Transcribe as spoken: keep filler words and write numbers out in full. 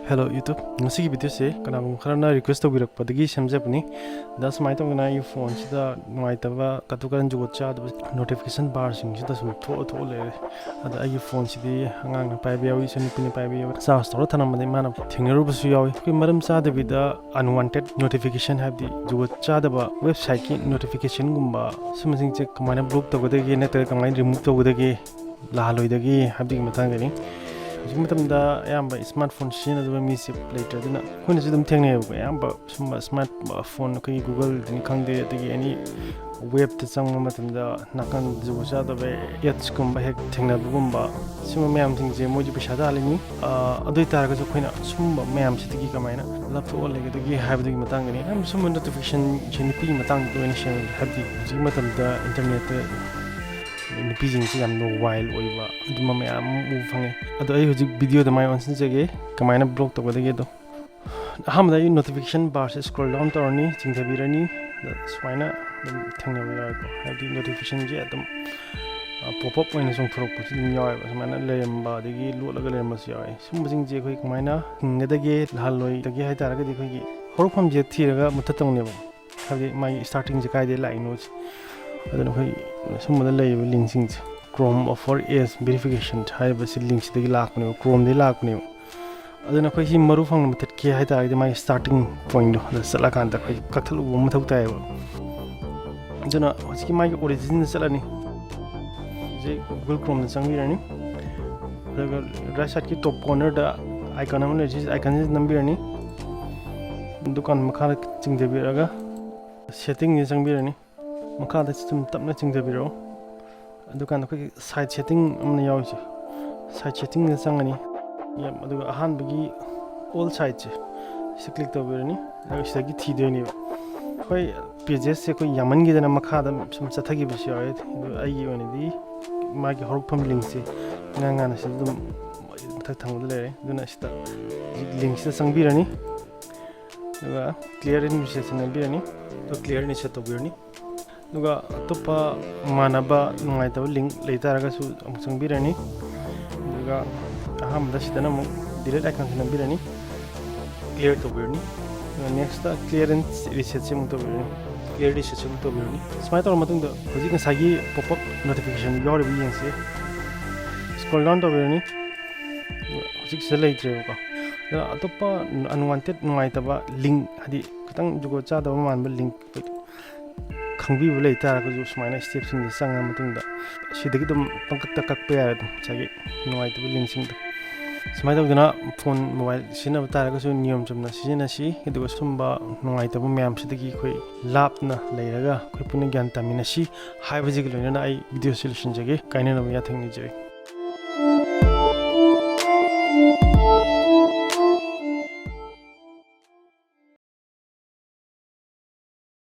Hello YouTube, ꯉꯁꯤꯒꯤ videoꯁꯦ ꯀꯅꯥꯒꯨꯝꯕ ꯈꯔꯅ request ꯇꯧꯕꯤꯔꯛꯄꯗꯒꯤ ꯁꯦꯝꯖꯕꯅꯤ꯫ ꯑꯗ ꯁꯨꯃꯥꯏꯅ ꯇꯧꯗꯅ ꯑꯩꯒꯤ phoneꯁꯤꯗ ꯅꯨꯡꯉꯥꯏꯇꯕ ꯀꯥꯇꯨ ꯀꯥꯔꯟ ꯖꯨꯒꯣꯠ ꯆꯥꯗꯕ notification barꯁꯤꯡꯁꯤꯗ ꯁꯨꯝ ꯊꯣꯛꯑ ꯊꯣꯛꯑ ꯂꯩꯔꯦ꯫ ꯑꯗ ꯑꯩꯒꯤ phoneꯁꯤꯗꯤ ꯑꯉꯥꯡꯅ ꯄꯥꯏꯕ ꯌꯥꯎꯏ, ꯏꯆꯟꯅꯨꯄꯤꯅ ꯄꯥꯏꯕ ꯌꯥꯎꯏ, charge ꯇꯧꯔ ꯊꯝꯂꯝꯕꯗ ꯏꯃꯥꯅ ꯊꯦꯡꯅꯔꯨꯕꯁꯨ ꯌꯥꯎꯏ꯫ ꯑꯩꯈꯣꯏ ꯃꯔꯝ ꯆꯥꯗꯕꯤꯗ unwanted notification, ꯍꯥꯏꯕꯗꯤ ꯖꯨꯒꯣꯠ ꯆꯥꯗꯕ websiteꯀꯤ notificationꯒꯨꯝꯕ, ꯁꯨꯝꯕꯁꯤꯡꯁꯦ ꯀꯃꯥꯏꯅ block ꯇꯧꯒꯗꯒꯦ ꯅꯠꯇ꯭ꯔꯒ ꯀꯃꯥꯏꯅ remove ꯇꯧꯒꯗꯒꯦ, ꯂꯥꯛꯍꯜꯂꯣꯏꯗꯒꯦ ꯍꯥꯏꯕꯗꯨꯒꯤ ꯃꯇꯥꯡꯗꯅꯤ꯫ ꯍꯧꯖꯤꯛ ꯃꯇꯝꯗ ꯑꯌꯥꯝꯕ smartphone ꯁꯤꯖꯤꯟꯅꯗꯕ ꯃꯤꯁꯦ ꯂꯩꯇ꯭ꯔꯦ꯫ ꯑꯗꯨꯅ ꯑꯩꯈꯣꯏꯅꯁꯨ ꯑꯗꯨꯝ ꯊꯦꯡꯅꯩꯌꯦꯕꯀꯣ, ꯑꯌꯥꯝꯕ ꯁꯨꯝꯕ smart phone, ꯑꯩꯈꯣꯏꯒꯤ Googleꯗꯅꯤ ꯈꯪꯗꯦ, ꯑꯗꯒꯤ any webꯇ ꯆꯪꯕ ꯃꯇꯝꯗ ꯅꯥꯀꯟ ꯖꯨꯒꯣꯠ ꯆꯥꯗꯕ adsꯀꯨꯝꯕ ꯍꯦꯛ ꯊꯦꯡꯅꯕꯒꯨꯝꯕ, ꯁꯨꯝꯕ ꯃꯌꯥꯝꯁꯤꯡꯁꯦ ꯃꯣꯏꯗꯤ ꯄꯩꯁꯥ ꯇꯥꯜꯂꯤꯅꯤ꯫ ꯑꯥ, ꯑꯗꯨ ꯑꯣꯏꯇꯥꯔꯒꯁꯨ ꯑꯩꯈꯣꯏꯅ ꯁꯨꯝꯕ ꯃꯌꯥꯝꯁꯤꯗꯒꯤ ꯀꯃꯥꯏꯅ ꯂꯥꯞꯊꯣꯛꯑ ꯂꯩꯒꯗꯒꯦ ꯍꯥꯏꯕꯗꯨꯒꯤ ꯃꯇꯥꯡꯗꯅꯤ꯫ ꯌꯥꯝ ꯁꯨꯝꯕ notificationꯁꯦ ꯅꯨꯄꯤꯒꯤ ꯃꯇꯥꯡꯗ ꯑꯣꯏꯅ ꯁꯦꯝꯃꯦ, ꯍꯥꯏꯕꯗꯤ ꯍꯧꯖꯤꯛꯀꯤ ꯃꯇꯝꯗ internetꯇ ꯅꯨꯄꯤꯁꯤꯡꯁꯤ ꯌꯥꯝꯅ wild ꯑꯣꯏꯕ ꯑꯗꯨꯝꯕ ꯃꯌꯥꯝ ꯑꯃ ꯎꯕ ꯐꯪꯉꯦ꯫ ꯑꯗꯣ ꯑꯩ ꯍꯧꯖꯤꯛ videoꯗ ꯃꯥꯏ ꯑꯣꯟꯁꯤꯟꯖꯒꯦ, ꯀꯃꯥꯏꯅ block ꯇꯧꯒꯗꯒꯦꯗꯣ꯫ ꯑꯍꯥꯟꯕꯗ ꯑꯩ notification barꯁꯦ scroll down ꯇꯧꯔꯅꯤ, ꯆꯤꯡꯊꯕꯤꯔꯅꯤ꯫ ꯑꯗ ꯁꯨꯃꯥꯏꯅ ꯑꯗꯨꯝ ꯊꯦꯡꯅꯕ ꯌꯥꯎꯋꯦꯀꯣ, ꯍꯥꯏꯕꯗꯤ notificationꯁꯦ ꯑꯗꯨꯝ, ꯑ, pop up ꯑꯣꯏꯅ ꯆꯣꯡꯊꯣꯔꯛꯄꯁꯨ ꯑꯗꯨꯝ ꯌꯥꯎꯋꯦꯕ, ꯁꯨꯃꯥꯏꯅ ꯂꯩꯔꯝꯕ, ꯑꯗꯒꯤ ꯂꯣꯠꯂꯒ ꯂꯩꯔꯝꯕꯁꯨ ꯌꯥꯎꯋꯦ꯫ ꯁꯨꯝꯕꯁꯤꯡꯁꯦ ꯑꯩꯈꯣꯏ ꯀꯃꯥꯏꯅ ꯊꯤꯡꯒꯗꯒꯦ, ꯂꯥꯛꯍꯜꯂꯣꯏꯗꯒꯦ ꯍꯥꯏ ꯇꯥꯔꯒꯗꯤ ꯑꯩꯈꯣꯏꯒꯤ ꯍꯧꯔꯛꯐꯝꯁꯦ ꯊꯤꯔꯒ ꯃꯨꯠꯊꯠꯇꯧꯅꯦꯕ꯫ ꯍꯥꯏꯕꯗꯤ ꯃꯥꯒꯤ startingꯁꯦ ꯀꯥꯏꯗꯒꯤ ꯂꯥꯛꯏꯅꯣꯁꯦ꯫ ꯑꯗꯨꯅ ꯑꯩꯈꯣꯏ ꯁꯨꯝꯕꯗ ꯂꯩꯔꯤꯕ linkꯁꯤꯡꯁꯦ, Chrome for Ads Verification ꯍꯥꯏꯔꯤꯕ ꯁꯤ linkꯁꯤꯗꯒꯤ ꯂꯥꯛꯄꯅꯦꯕ, Chromeꯗꯒꯤ ꯂꯥꯛꯄꯅꯦꯕ꯫ ꯑꯗꯨꯅ ꯑꯩꯈꯣꯏ ꯁꯤ ꯃꯔꯨ ꯐꯪꯅ ꯃꯨꯊꯠꯀꯦ ꯍꯥꯏ ꯇꯥꯔꯒꯗꯤ ꯃꯥꯒꯤ starting pointꯗꯣ ꯑꯗ ꯆꯠꯂꯀꯥꯟꯗ ꯑꯩꯈꯣꯏ ꯀꯛꯊꯠꯂꯨꯕ ꯑꯃ ꯃꯊꯧ ꯇꯥꯏꯌꯦꯕ꯫ ꯑꯗꯨꯅ ꯍꯧꯖꯤꯛꯀꯤ ꯃꯥꯒꯤ originꯗ ꯆꯠꯂꯅꯤ꯫ ꯍꯧꯖꯤꯛ Google Chromeꯗ ꯆꯪꯕꯤꯔꯅꯤ꯫ ꯑꯗꯨꯒ right sideꯀꯤ top cornerꯗ icon ꯑꯃ ꯂꯩ, ꯁꯤ iconꯁꯤꯗ ꯅꯝꯕꯤꯔꯅꯤ꯫ ꯑꯗꯨꯀꯥꯟꯗ ꯃꯈꯥꯗ ꯆꯤꯡꯊꯕꯤꯔꯒ settingꯁꯤꯗ ꯆꯪꯕꯤꯔꯅꯤ꯫ ꯃꯈꯥꯗ ꯁꯨꯝ ꯇꯞꯅ ꯆꯤꯡꯊꯕꯤꯔꯛꯑꯣ꯫ ꯑꯗꯨꯀꯥꯟꯗ ꯑꯩꯈꯣꯏꯒꯤ site setting ꯑꯃꯅ ꯌꯥꯎꯔꯤꯁꯦ, site settingꯗ ꯆꯪꯉꯅꯤ꯫ ꯌꯥꯝ, ꯑꯗꯨꯒ ꯑꯍꯥꯟꯕꯒꯤ all siteꯁꯦ ꯁꯤ click ꯇꯧꯕꯤꯔꯅꯤ꯫ ꯑꯗꯨꯒ ꯁꯤꯗꯒꯤ ꯊꯤꯗꯣꯏꯅꯦꯕ꯫ ꯑꯩꯈꯣꯏ pagesꯁꯦ ꯑꯩꯈꯣꯏ ꯌꯥꯝꯃꯟꯈꯤꯗꯅ ꯃꯈꯥꯗ ꯁꯨꯝ ꯆꯠꯊꯈꯤꯕꯁꯨ ꯌꯥꯎꯋꯦ꯫ ꯑꯗꯨ ꯑꯩꯒꯤ ꯑꯣꯏꯅꯗꯤ ꯃꯥꯒꯤ ꯍꯧꯔꯛꯐꯝ linkꯁꯦ ꯏꯉꯥꯡ ꯉꯥꯟꯅ ꯁꯤꯗ ꯑꯗꯨꯝ ꯃꯊꯛ ꯊꯪꯕꯗ ꯂꯩꯔꯦ꯫ ꯑꯗꯨꯅ ꯁꯤꯗ ꯍꯧꯖꯤꯛ linkꯁꯤꯗ ꯆꯪꯕꯤꯔꯅꯤ꯫ ꯑꯗꯨꯒ clear initiative ꯅꯝꯕꯤꯔꯅꯤ꯫ ꯑꯗꯨ clear initiative ꯇꯧꯕꯤꯔꯅꯤ꯫ ꯑꯗꯨꯒ ꯑꯇꯣꯞꯄ ꯃꯥꯟꯅꯕ ꯅꯨꯡꯉꯥꯏꯇꯕ link ꯂꯩ ꯇꯥꯔꯒꯁꯨ ꯑꯃꯨꯛ ꯆꯪꯕꯤꯔꯅꯤ꯫ ꯑꯗꯨꯒ ꯑꯍꯥꯟꯕꯗ ꯁꯤꯗꯅ ꯑꯃꯨꯛ delete iconꯁꯤ ꯅꯝꯕꯤꯔꯅꯤ꯫ ꯀ꯭ꯂꯤꯌꯥꯔ ꯇꯧꯕꯤꯔꯅꯤ꯫ ꯅꯦꯛꯁꯇ ꯀ꯭ꯂꯤꯌꯥꯔꯦꯟꯁ ꯔꯤꯁꯦꯠꯁꯤ ꯑꯃꯨꯛ ꯇꯧꯕꯤꯔꯅꯤ꯫ ꯀ꯭ꯂꯤꯌꯥꯔ ꯔꯤꯁꯦꯠꯁꯤ ꯑꯃꯨꯛ ꯇꯧꯕꯤꯔꯅꯤ꯫ ꯁꯨꯃꯥꯏꯅ ꯇꯧꯔ ꯃꯇꯨꯡꯗ ꯍꯧꯖꯤꯛ ꯉꯁꯥꯏꯒꯤ ꯄꯣꯞ ꯑꯞ ꯅꯣꯇꯤꯐꯤꯀꯦꯁꯟ ꯌꯥꯎꯔꯤꯕ ꯌꯦꯡꯁꯤ꯫ Scroll down ꯇꯧꯕꯤꯔꯅꯤ꯫ ꯍꯧꯖꯤꯛꯁꯤꯗ ꯂꯩꯇ꯭ꯔꯦꯕꯀꯣ꯫ ꯑꯗꯨꯅ ꯑꯇꯣꯞꯄ ꯑꯟꯋꯥꯟꯇꯦꯠ ꯅꯨꯡꯉꯥꯏꯇꯕ ꯂꯤꯡ, ꯍꯥꯏꯗꯤ ꯈꯤꯇꯪ ꯖꯨꯒꯣꯠ ꯆꯥꯗꯕ ꯃꯥꯟꯕ ꯂꯤꯡ ꯈꯪꯕꯤꯕ ꯂꯩ ꯇꯥꯔꯒꯁꯨ ꯁꯨꯃꯥꯏꯅ ꯁ꯭ꯇꯦꯞꯁꯤꯡꯁꯦ ꯆꯪꯉ ꯃꯇꯨꯡꯗ ꯁꯤꯗꯒꯤ ꯑꯗꯨꯝ ꯄꯪꯀꯛꯇ ꯀꯛꯄ ꯌꯥꯔꯦ ꯑꯗꯨꯝ ꯉꯁꯥꯏꯒꯤ ꯅꯨꯡꯉꯥꯏꯇꯕ ꯂꯤꯡꯁꯤꯡꯗꯣ꯫ ꯁꯨꯃꯥꯏꯅ ꯇꯧꯗꯅ ꯐꯣꯟ ꯃꯣꯕꯥꯏꯜ ꯁꯤꯖꯤꯟꯅꯕ ꯇꯥꯔꯒꯁꯨ ꯅꯤꯌꯣꯝ ꯆꯨꯝꯅ ꯁꯤꯖꯤꯟꯅꯁꯤ, ꯑꯗꯨꯒ ꯁꯨꯝꯕ ꯅꯨꯡꯉꯥꯏꯇꯕ ꯃꯌꯥꯝꯁꯤꯗꯒꯤ ꯑꯩꯈꯣꯏ ꯂꯥꯞꯅ ꯂꯩꯔꯒ ꯑꯩꯈꯣꯏ ꯄꯨꯟꯅ ꯒ꯭ꯌꯥꯟ ꯇꯥꯃꯤꯟꯅꯁꯤ ꯍꯥꯏꯕꯁꯤꯒ ꯂꯣꯏꯅꯅ ꯑꯩ ꯚꯤꯗꯤꯑꯣꯁꯤ ꯂꯣꯏꯁꯤꯟꯖꯒꯦ꯫ ꯀꯥꯏꯅꯅꯕ ꯌꯥꯊꯪ ꯅꯤꯖꯔꯤ꯫